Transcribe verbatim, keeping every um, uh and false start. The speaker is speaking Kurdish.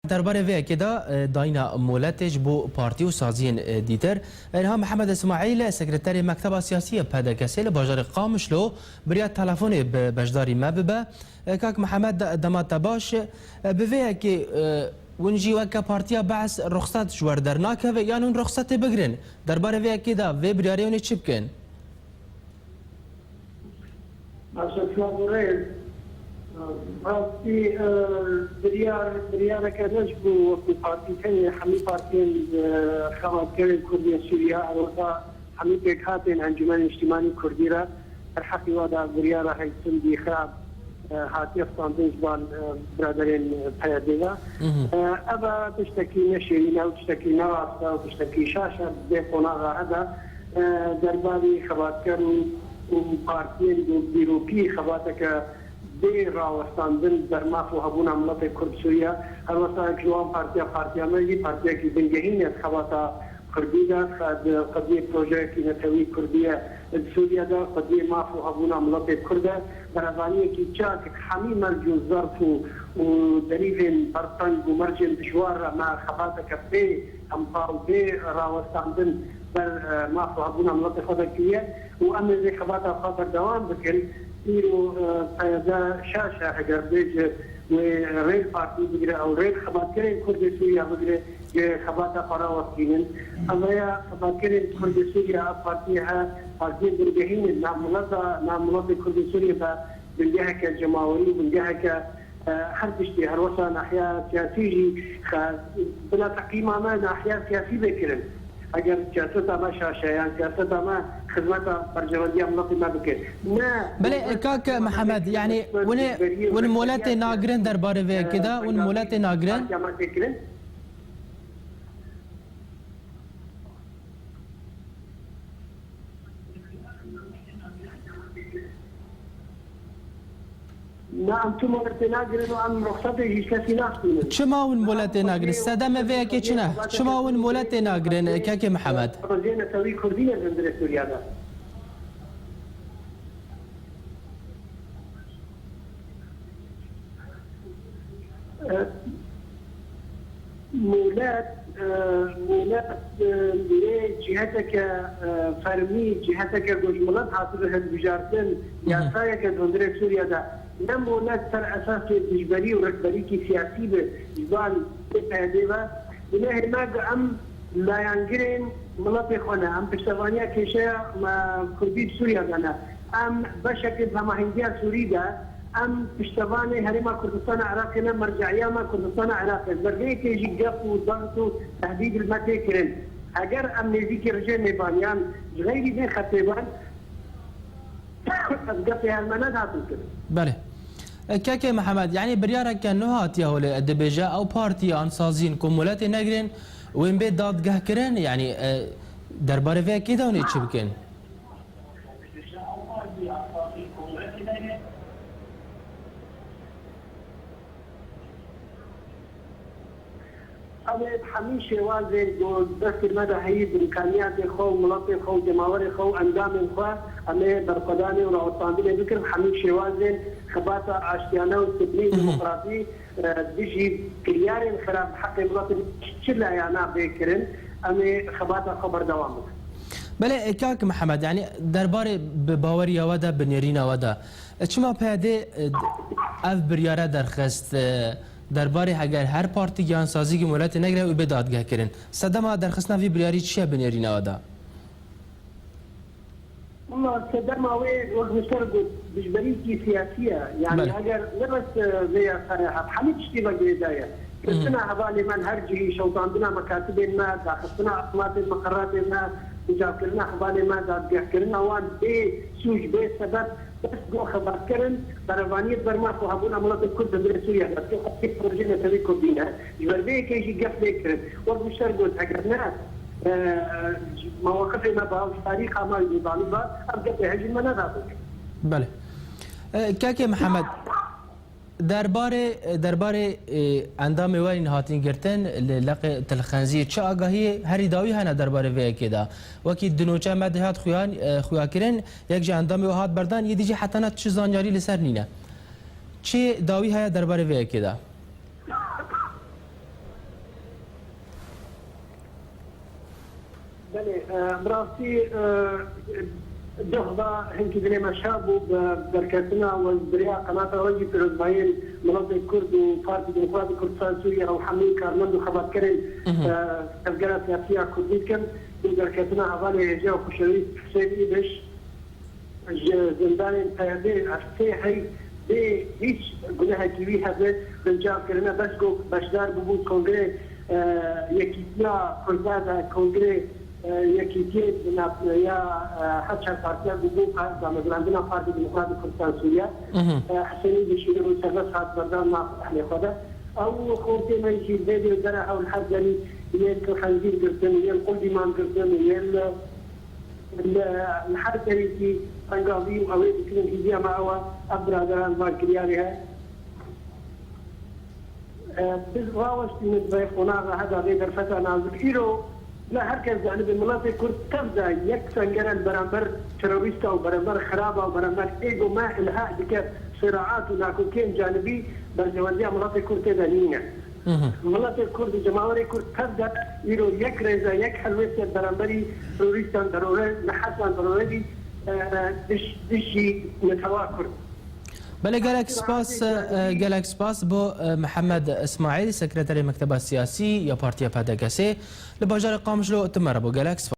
Derbarê vê yekê de, e, dayîna moletê ji bo partî û saziyên, e, dîtir. E, niha Mihemed Îsmaîl, sekreterê Mekteba Siyasî ya P D K S'ê li bajarê Qamişlo bi riya telefonê bi beşdarî me bibe. E, kak Mihemed, de-, dema te baş, e, bi vê yekê, e, hûn jî weke Partiya Be's ruxset ji we re dernakeve, yan hûn ruxsetê bigirin? Derbarê vê yekê de vê biryarê hûn ê çi bikin? Baş e, silav û rêz. Rastî, e, biryar, biryareke ne ji bo wekî partî tenê, hemî partiyên, e, xebatkerên Kurd yên Sûriye, ew wexta hemî pêkhatên Encûmenê Niştimanî Kurdî re derheqî wa de biryara heytindî xirab, e, hatiye standin ji van, e, biraderên P Y D ve. Mhm. E, ev e tiştekî neşêrîn e û tiştekî nerast e û tiştekî şaş e, di vê qonaxa he de, e, derbarî xebatker û, û partiyên ku dîrokî xebateke bê rawestandin ber maf û hebûna miletê Kurd Sûriye, her wesa yek ji wan partiya, partiya me jî partiyekî bingehîn e di xebata Kurdî de, xwe di xwediyê projeyekî netewî Kurdî ye di Sûriye de, xwediyê maf û hebûna miletê Kurd e. Berevaniyekî çak hemî merc û zerf û, û derîvên berteng û mercên dijwar re me xebateke bê hempa û bê rawestandin ber, e, maf û hebûna miletê xwe de kiriye û em ê vê xebata xwe berdewam bikin. Îro, e, P Y D şaş e, heger bê ji wê rêl partî bigire ew rêl xebatkerên Kurdê Sûriye bigire, ji xebata xwe rawestînin. Ev ya xebatkerên Kurdê Sûriye, ev partiyê he, partiyên bingehîn in, nav mileta, nav miletê Kurdê Sûriye be bingeheke cemawerî û bingeheke, e, her tiştê, her wesa nahiya siyasî jî xe-, bila teqîma me nahiya siyasî bê kirin. Eger siyaseta me şaş e, yan siyaseta me xizmeta berjewendiya miletê me bike. Ne Belê, kak Mihemed, yanî hûn ê, hûn moletê nagirin derbarê vê yekê de, hûn moletê nagirin? Partiya me tê kirin. Na, em tu moletê nagirin û em ruxsatê ji kesî nastînin. Çima hûn moletê nagirin? Sedemê vê yekê çi ne? Çima hûn moletê nagirin, kekê Mihemed? Projeyê netewî Kurdî ne li hundirê Sûriye de. E, Molet, e, molet, e, lê ciheteke, e, fermî, ciheteke ku ji milet hatibe hilbijartin, Hı hı. yasayeke di hundirê Sûriye de ne molet ser esasê dijberî û rikberîkî siyasî be ji van P Y D ve. Binehê me ku em layengirên miletê xwe ne, em piştevaniya kêşeya me Kurdî di Sûriye de ne. Em beşeke di hemahengiya Sûrî de, em piştevanê Herêma Kurdistana Iraqê ne, merce'iya me Kurdistana Iraqê. Ji ber vê yekê jî gef û daxit û tehdîd li me tê kirin. Heger em nêzîkî rejêmê ban yan ji xeyrî vê xetê ban, ev gefê her me nedatin kirin. Belê. E, Kekê Mihemed, yanî biryareke nû hatiye holê, e, dibêje ew partî an saziyên ku moletê negirin û ên bê dadgehkirin, yanî, e, derbarê vê yekê de hûn ê çi bikin? Em ê bi hemî şêwazên ku destê me de heyî bi îmkaniyatê xwe û miletê xwe û cemawerê xwe û endamên xwe, em ê berxwedanê û rawestandinê bikin. Bi hemî şêwazên xebata aştiyane û sivîlî, Mhm. demokratî, e, dijî kiryarên xirab bi heqê miletê çi layana bê kirin, em ê xebata xwe berdewam bikin. Belê, e, kak Mihemed, yanî derbarê bi baweriya we de, bi nêrîna we de, e, çima P Y D, e, ev biryare derxist, e, derbarê heger her partî yan sazîkî moletê negire û bê dadgehkirin? Sedema derxistina vî biryarî çi ye bi nêrîna we de? Wela sedema wê wek min ser got, dijberîkî siyasî ye. Yanî Belê. eger ne bes, e, vê yasaya, hemî tiştî ve girêdayî ye. Girtina hevalê me li her cihî, şewitandina mekatibên me, daxistina aqmatên meqeratên me, guncavkirina hevalê me, dadgehkirina wan bê sûc, bê sebeb, bes go xebatkirin, berevaniyê di ber maf û hebûna miletê Kurd di hundirê Sûriye de, tu xwedî projeyê netewî Kurdî ne. Ji ber vê yekê jî gef lê kirin. Wek min ser got, heger ne, e, e, mewaqifê me ba, tarîxa me û Talîba, ev gefê hejî me nedatin. Belê. E, Kekê Mihemed, derbarê, derbarê, e, endamê we yên hatin girtin li leqê Til Xenzîr çi agahiyê herî dawî hene derbarê vê yekê de? Wekî di nûçe me de hat xuyan, e, xuyakirin, yek ji endamê we hat berdan, yê dî jî heta niha çi zanyarî li ser nîne. Çi dawî heye derbarê vê yekê de? Belê, e, bi rastî, e, doh da hinkî dilê me şa bû bi derketina we, bi riya qenata we jî pîrozbayên miletê Kurd û Partî Demokratî Kurdistan Sûriye û hemû karmend û xebatkerên, Mhm. e, tevgera siyasî ya Kurdî dikim û derketina hevalê hêja û xweşewîst Husên Îdiş ji zindanên P Y D'ê, ev sê hey bê hîç gunehekî wî hebe bincav kirine, bes ku beşdar bûbû kongrê, e, yekîtiya Kurda de, kongrê, e, yekîtiyê di nav ya, e, her çar partiya bûbû pa-, damezrandina Partî Demokratîk Kurdistan Sûriye. Mhm. E, Husên Îdiş îro serbest hat berdana nav ehlê xwe de. Ew xortê me jî vê dê dere ew li her derî yên ku xenzîr girtin, yên qul dîman girtin, yên, e, li, li her derîkî tengavî û ew ê dikirin hîviya me ew e, ev biraderan van kiryarê he. E, biz rawestîne vê qonaxa heda vê derfeta nazik. Îro, la her kes zanibe miletê Kurd tev de yek sengere li beramber terorîsta û beramber xiraba û beramber êgo me ilha dike, siraat û nakokiyên canibî berjewendiya miletê Kurd tê de nîne. Mhm. Miletê Kurd û cemawerê Kurd tev de îro yek rêze, yek helwêst beramberî terorîstan terore, li hesan terore jî, e, diş, dişî netewa Kurd. Belê, gelek spas, e, gelek spas bo, e, Mihemed Ismaîl, sekreterê Mekteba Siyasî ya Partiya P D K S'ê li bajarê Qamişlo. Tu me re bo, gelek spas.